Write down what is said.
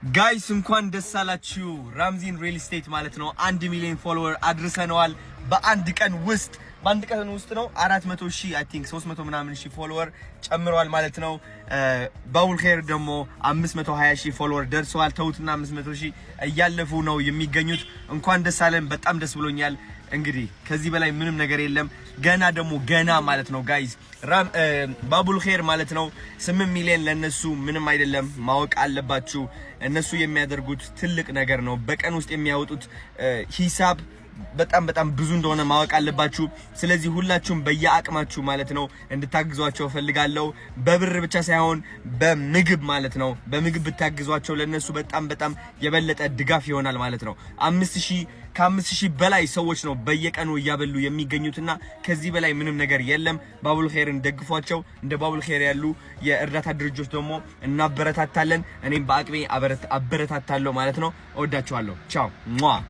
Guys፣ እንኳን ደስ አላችሁ። ራምዚን real estate ማለት ነው 1 ሚሊዮን follower አድርሰነዋል በአንድ ቀን ውስጥ። በአንድ ቀን ውስጥ ነው 400 ሺህ፣ I think 300 ምናምን ሺህ follower ጨምረዋል ማለት ነው። ባቡል ኸይር ደግሞ 520 ሺህ follower ደርሰዋል። ተውትና 500 ሺህ እያለፉ ነው የሚገኙት። እንኳን ደስ አለን። በጣም ደስ ብሎኛል። እንግዲህ ከዚህ በላይ ምንም ነገር የለም። ገና ደግሞ ገና ማለት ነው guys፣ ባቡል ኸይር ማለት ነው 8 ሚሊዮን ለነሱ ምንም አይደለም። ማወቅ አለባችሁ። እነሱ የሚያደርጉት ትልቅ ነገር ነው። በቀን ውስጥ የሚያወጡት ሂሳብ በጣም በጣም ብዙ እንደሆነ ማወቅ አለባችሁ። ስለዚህ ሁላችሁም በየአቅማችሁ ማለት ነው እንድታግዟቸው እፈልጋለሁ። በብር ብቻ ሳይሆን በምግብ ማለት ነው። በምግብ ብታግዟቸው ለነሱ በጣም በጣም የበለጠ ድጋፍ ይሆናል ማለት ነው። 5,000፣ ከ5,000 በላይ ሰዎች ነው በየቀኑ እያበሉ የሚገኙትና ከዚህ በላይ ምንም ነገር የለም። ባቡል ኸይርን ደግፏቸው። እንደ ባቡል ኸይር ያሉ የእርዳታ ድርጅቶች ደግሞ እናበረታታለን። እኔም በአቅሜ አበረታታለሁ ማለት ነው። እወዳችኋለሁ። ቻው ሟ።